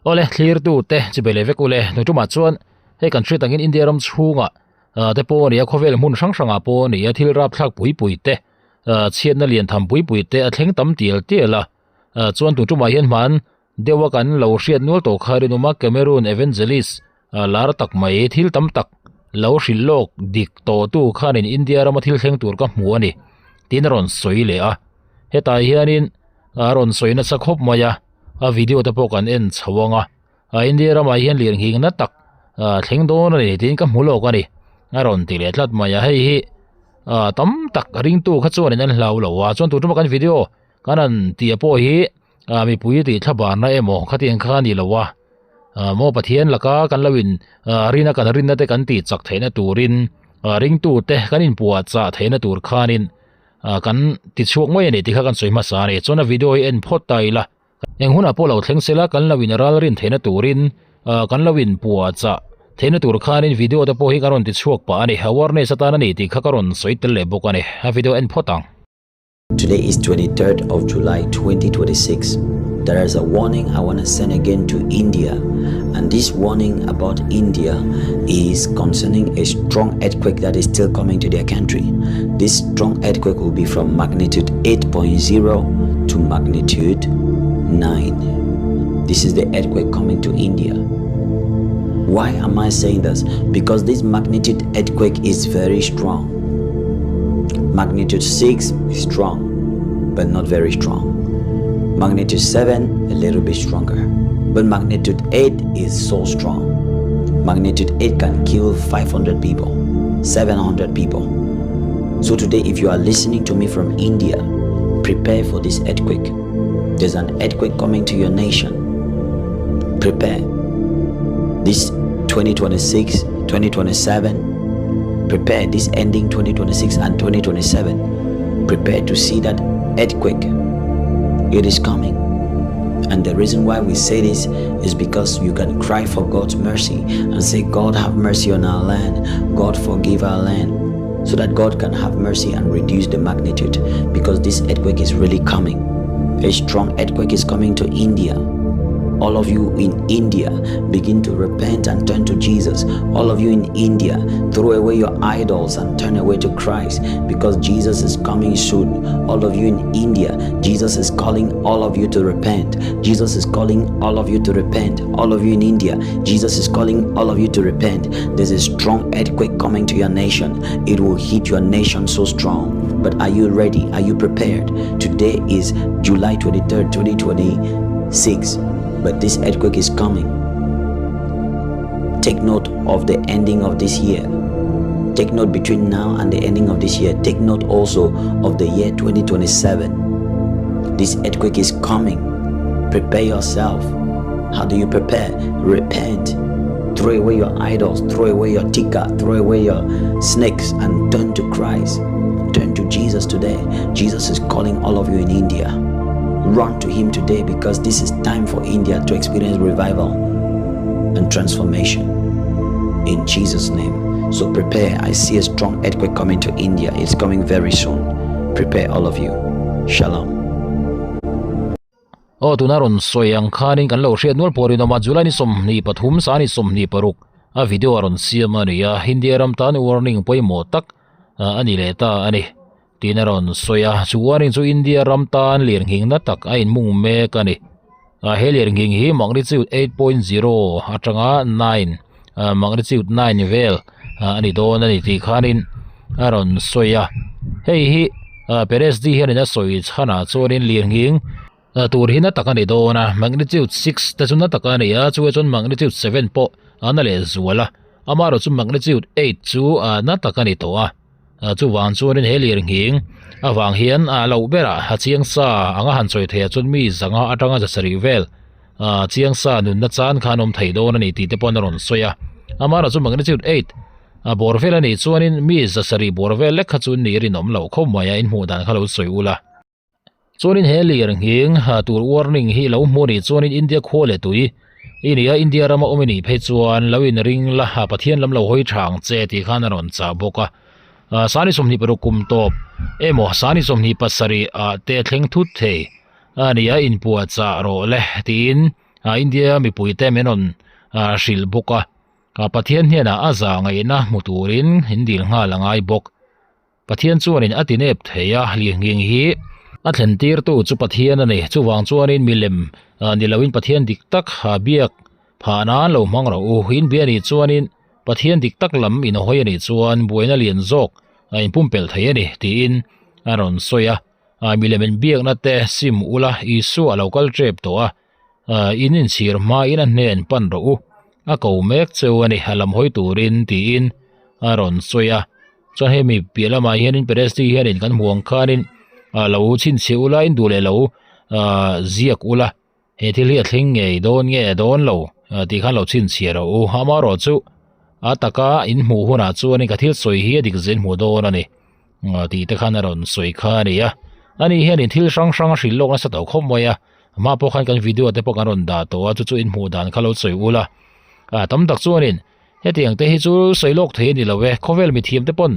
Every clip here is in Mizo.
Awle thlirtu te chi be leh vek ule hnu tumah chuan hei kan hriat angin India ram chhungah te pawh a ni a khawvel hmun hrang hrangah pawh a ni a thil rapthlak pui pui te chhiatna lian tham pui pui te a thleng tam tial tial a chuan tun tumah hian hman deuha kan lo hriat nual tawh kha rinawm a Cameroon Evangelist lar tak mai thil tam tak lo hrilh lawk dik tawh tu khanin India rama thil thleng tur ka hmu a ni tiin a rawn sawi leh a hetah hianin a rawn sawi nasa khawp mai a. A video te pawh kan en chho ang a a India ramah hian lirnghing na tak ah thleng dawn a ni tiin ka hmu lawk a ni a rawn ti leh tlat mai a hei hi ah tam tak ringtu kha chuanin an hlau lo a chuan tun tuma kan video kan han tih pawh hi ah mipui tih thlabarna emaw khatiang kha a ni lo a ah maw Pathian laka kan lo in ah rina kan rinna te kan tih chak theihna turin ah ringtu te kan inpuah chah theihna tur khanin. Ah kan ti chhuak mai a ni tih kha kan sawi hmasa a ni. Chuan a video hi en phawt ta ila. Eng hunah pawh lo thleng sela kan lo in ral rin theihna turin ah kan lo in puah chah theihna tur khanin video te pawh hi kan rawn ti chhuak pah a ni. Awareness atan a ni tih kha ka rawn sawi tel leh bawk a ni. A video en phawt ang. Today is 23rd of July 2026. There is a warning I want to send again to India. And this warning about India is concerning a strong earthquake that is still coming to their country. This strong earthquake will be from magnitude 8.0 to magnitude 9. This is the earthquake coming to India. Why am I saying this? Because this magnitude earthquake is very strong. Magnitude 6 is strong, but not very strong. Magnitude 7, a little bit stronger. But magnitude 8 is so strong. Magnitude 8 can kill 500 people, 700 people. So today, if you are listening to me from India, prepare for this earthquake. There's an earthquake coming to your nation. Prepare. This 2026, 2027, prepare this ending 2026 and 2027. Prepare to see that earthquake. It is coming. And the reason why we say this is because you can cry for God's mercy and say, God, have mercy on our land. God, forgive our land. So that God can have mercy and reduce the magnitude because this earthquake is really coming. A strong earthquake is coming to India. All of you in India, begin to repent and turn to Jesus. All of you in India, throw away your idols and turn away to Christ because Jesus is coming soon. All of you in India, Jesus is calling all of you to repent. Jesus is calling all of you to repent. All of you in India, Jesus is calling all of you to repent. There's a strong earthquake coming to your nation. It will hit your nation so strong. But are you ready? Are you prepared? Today is July 23rd, 2026. But this earthquake is coming. Take note of the ending of this year. Take note between now and the ending of this year. Take note also of the year 2027. This earthquake is coming. Prepare yourself. How do you prepare? Repent. Throw away your idols, throw away your tika, throw away your snakes, and turn to Christ. Turn to Jesus today. Jesus is calling all of you in India. Run to Him today because this is time for India to experience revival and transformation. In Jesus' name. So prepare. I see a strong earthquake coming to India. It's coming very soon. Prepare all of you. Shalom. Aw tuna rawn sawi ang khanin kan lo hriat nual pawh rinawm a, July ni 23 sa ni 26 a video a rawn siam a ni a, India ram tan warning pawimawh tak a ni leh ta a ni tiin a rawn sawi a, chu warning chu India ram tan lirnghing na tak a inmung mek a ni. He lirnghing hi magnitude 8.0 atanga 9 magnitude 9 vel a ni dawn a ni tih khanin a rawn sawi a hei hi Perez D hianin a sawi chhanah chuanin lirnghing tur hi na tak a ni dawn a magnitude 6 te chu na tak a ni a chuai chuan magnitude 7 pawh a na leh zual a amaherawhchu magnitude 8 chu na tak a ni tawh a chuvang chuanin he lirnghing avang hian a loh berah a chiang sa anga han sawi theih ah chuan mi zanga atanga zasarih vel Ah chiang sa nunna chan khan awm thei dawn a ni tih te pawh an rawn sawi a. Amaherawhchu magnitude 8 a bawr vel a nih chuanin mi zasarih bawr vel lek kha chu ni rinawm loh khawp mai a, inhmuh dan kha lo sawi ula. Chuanin he lir nghing tur warning hi lo hmu a nih chuanin India khua leh tui i ni a, India rama awm i nih phei chuan lo inring la, Pathian lam lo hawi tha ang che tih khan a rawn chah bawk a. Sani 26 kum tawp emaw sani 27 ah te thleng thut thei. A ni a, inpuah chah rawh le tiin India mipuite min rawn hrilh bawk a. Pathian hnenah a zah ngaihna hmu turin in dil nghal a ngai bawk. Pathian chuanin a tinep thei a, lirnghing hi a thlen tirtu chu Pathian a ni. Chuvang chuanin milem ni loin Pathian dik tak biak phah nan lo hmang rawh u. In bia nih chuanin Pathian dik tak lam in hawi a nih chuan buaina lian zawk a inpumpelh thei a ni tiin a rawn sawi a. Milem inbiakna te sim ula Isua a lo kal tep tawh a. In inchhir hmain a hnen pan rawh u, a ko mek cheu a ni, a lam hawi turin tiin a rawn sawi a. Chuan hemi piah lamah hianin Peresti hianin kan hmuh ang khanin lo chhinchhiah ula in duh leh lo ziak ula, he thil hi a thleng ngei dawn nge dawn lo tih khan lo chhinchhiah rawh u. Amaherawhchu a taka in hmuh hunah chuanin ka thil sawi hi a dik zel hmuh dawn a ni. Tih te khan a rawn sawi kha a ni a, ani hianin thil hrang hrang a hrilh lawk nasa tawh khawp mai a, hma pawh khan kan video te pawh kan rawn dah tawh a, chu chu in hmuh dan kha lo sawi ul a, ah tam tak chuanin hetiang te hi chu sawi lawk thei a ni lo e, khawvel mithiam te pawn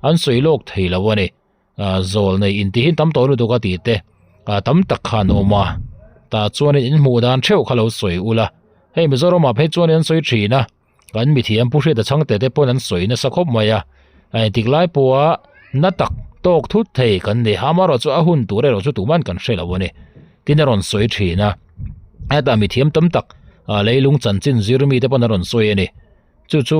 an sawi lawk thei lo a ni, ah zawl nei intihin tam tawh lutuk a tih te ah tam tak khan a awm a, tah chuanin in hmuh dan theuh kha lo sawi ul a, hei Mizoram ah phei chuanin an sawi thin a. Kan mithiam Pu Hriata Chhangte te pawn an sawi nasa khawp mai a, a intik lai pawha na tak tawk thut thei kan ni. Amaherawh chu a hun tur erawh chu tuman kan hre lo a ni. Tin a rawn sawi thin a, hetah mithiam tam tak leilung chanchin zir mite pawn a rawn sawi a ni. Chu chu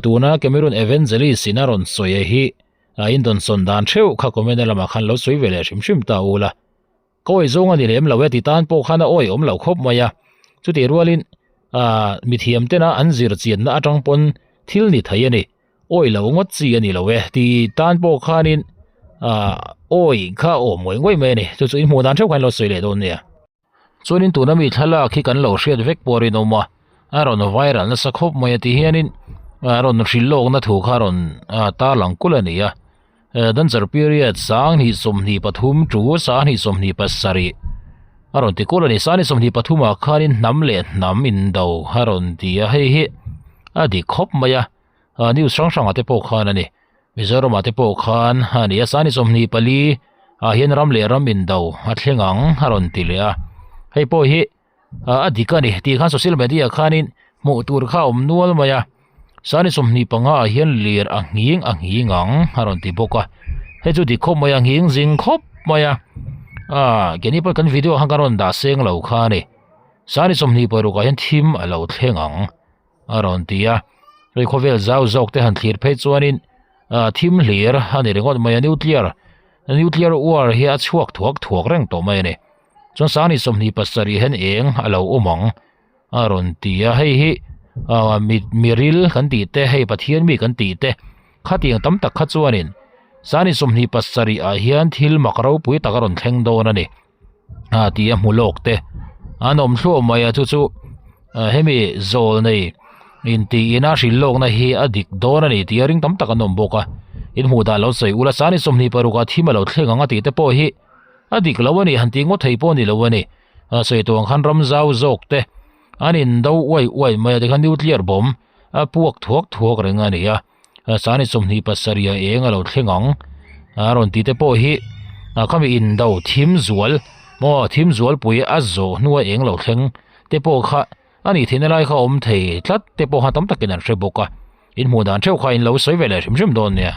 tuna Cameroon Evangelist in a rawn sawi hi in dawnsawn dan theuh kha comment lamah khan lo sawi ve leh hrim hrim ta ula. Ka awi zawng a ni lem lo e ti tan pawh khan a awi awm lo khawp mai a. Chutih rualin ah mithiam tena an zir chianna atang pawn thil ni thei a ni. Awi lo ngawt chi a ni lo e ti tan pawh khanin ah awi kha a awm ngawih ngawih mai a ni. Chu chu in hmuh dan theuh khan lo sawi leh dawn nia. Chuanin tuna mi thlalak hi kan lo hriat vek pawh a rinawm a, a rawn viral nasa khawp mai a ti hianin a rawn hrilh lawkna thu kha a rawn tarlang kulh a ni a. Dancer period 2023 to 2027 a rawn ti kul a ni. 2023 ah khanin hnam leh hnam indo a rawn ti a, hei hi a dik khawp mai a, news hrang hrangah te pawh khan a ni. Mizoramah te pawh khan a ni a, 2024 ah hian ram leh ram indo a thleng ang a rawn ti leh a, hei pawh hi a dik a ni tih khan social media khanin hmuh tur kha a awm nual mai a sani 25 ah hian lir a nghing a nghing ang a rawn ti bawk a hei chu dik khawp mai a nghing zing khawp mai a ah keini pawh kan video khan kan rawn dah seng lo kha a ni sani 26 ah hian thim a lo thleng ang a rawn ti a hei khawvel zau zawk te han thlir phei chuanin ah thim hlir a ni ringawt mai a nuclear nuclear war hi a chhuak thuak thuak reng tawh mai a ni. Chuan Sani 27 hian eng a lo awm ang a rawn ti a, hei hi ah mi miril kan tih te hei Pathian mi kan tih te khatiang tam tak kha chuanin Sani 27 ah hian thil mak ropui tak a rawn thleng dawn a ni a ti a hmu lawk te an awm thluah mai a chu chu hemi zawl nei intiin a hrilh lawkna hi a dik dawn a ni tih a ring tam tak an awm bawk a in hmuh dan lo sawi ula Sani 26 ah thim a lo thleng ang a tih te pawh hi A dik lo a ni, han tih ngawt thei pawh a ni lo a ni. A sawi tawh ang khan ram zau zawk te an indo uai uai mai a, tikhan nuclear bomb a puak thuak thuak reng a ni a. Sani 27 a eng a lo thleng ang a rawn tih te pawh hi khami indo thim zual maw thim zualpui a zawh hnua eng lo thleng te pawh kha a nih theihna lai kha a awm thei tlat te pawh kha tam takin an hre bawk a. In hmuh dan theuh kha in lo sawi ve leh hrim hrim dawn nia.